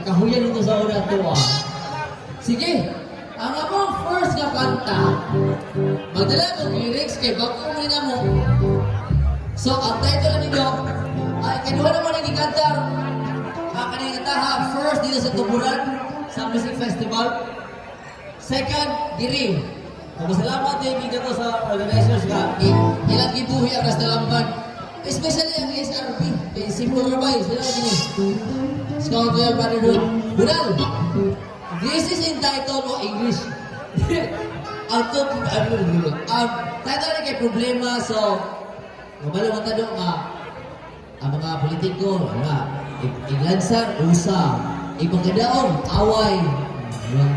Kahuyan ito sa una to ah. Sige, ang among first nga kanta, magdala mo lyrics kay bago mo na mo. So, ang title ninyo, ay kinuha naman ang kanta, ang kaning kantaha, first dito sa Tuburan, sa Music Festival. Second, diri. Salamat din dito sa organizers nga ilang gibuhi ang Rastalamban. Especially ang SRB, kay Simple Rabay, sila gini. Scout Royal Brotherhood. Bunal! This is entitled o English. Ang to, ano, ang title ni kay problema, so, mabalo man tanong nga, ang mga politiko, nga, iglansar, usa, ipagkadaong, away,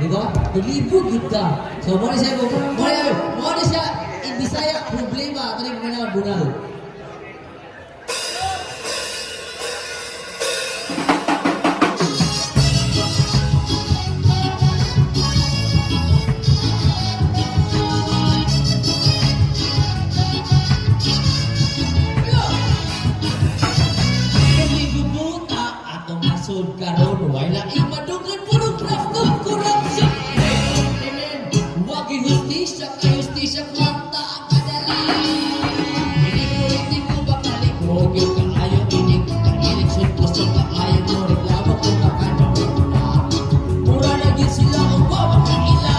di ba? Naglibog yun ka. So, mo siya, mo siya, in Bisaya, problema, ito yung mga bunal. Buta atong nasod karon way laing madunggan puro graft corruption. Wag hustisya kay hustisya kwarta ang kadala. Ini politiko bakalik gyud kaayo inig eleksyon kusog kaayo mo reklamo kung makadawat na. Mura na gyud sila og wa makaila.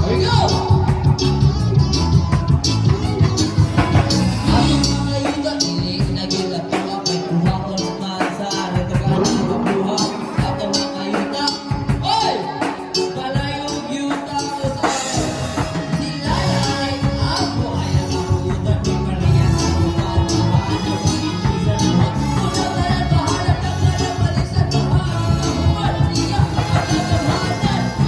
Here we go! Atong mga yuta dili nagilatuwa kay kuhaon man sa retagan mabuha atong mga yuta. Oy! Balayog yuta ko sa sila ay ako ay ang yuta ni Maria sa uban maano sa nawa. Una tanan bahala ka na balisan bahala iya ang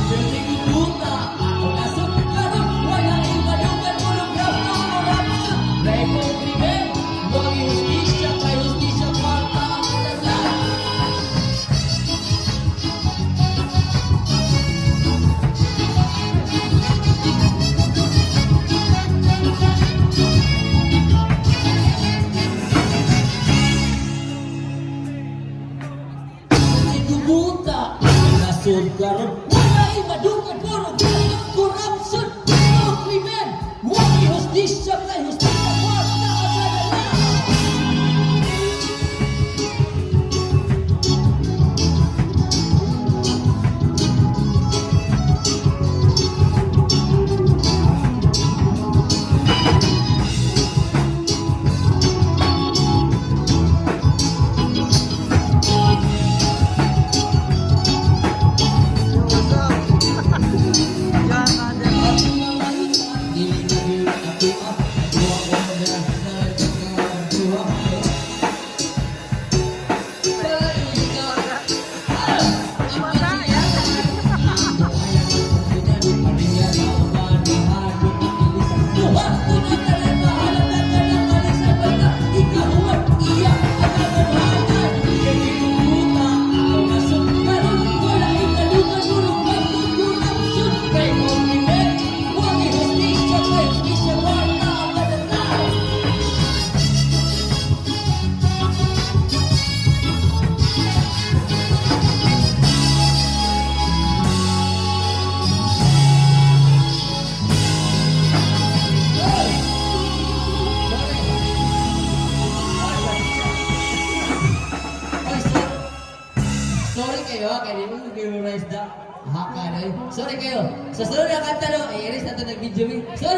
dili buta ako nasod karon wala imadungan puro graft corruption. Remo krimen, wag hustisya kay hustisya kwarta ang kadala. Buta nasod karon wala imadungan puro graft corruption. Remo krimen, wag hustisya kay hustisya kwarta ang kadala. What's up? Yan, Andre. Atong mga yuta dili na gyud atoa duha ko na duha. Wala, yan. Oy, sorry. Sorry kayo, kaya di mo memorize da. Haka na. Sorry kayo. Sa sunod na kanta no, i-erase na ito ng video. Sorry!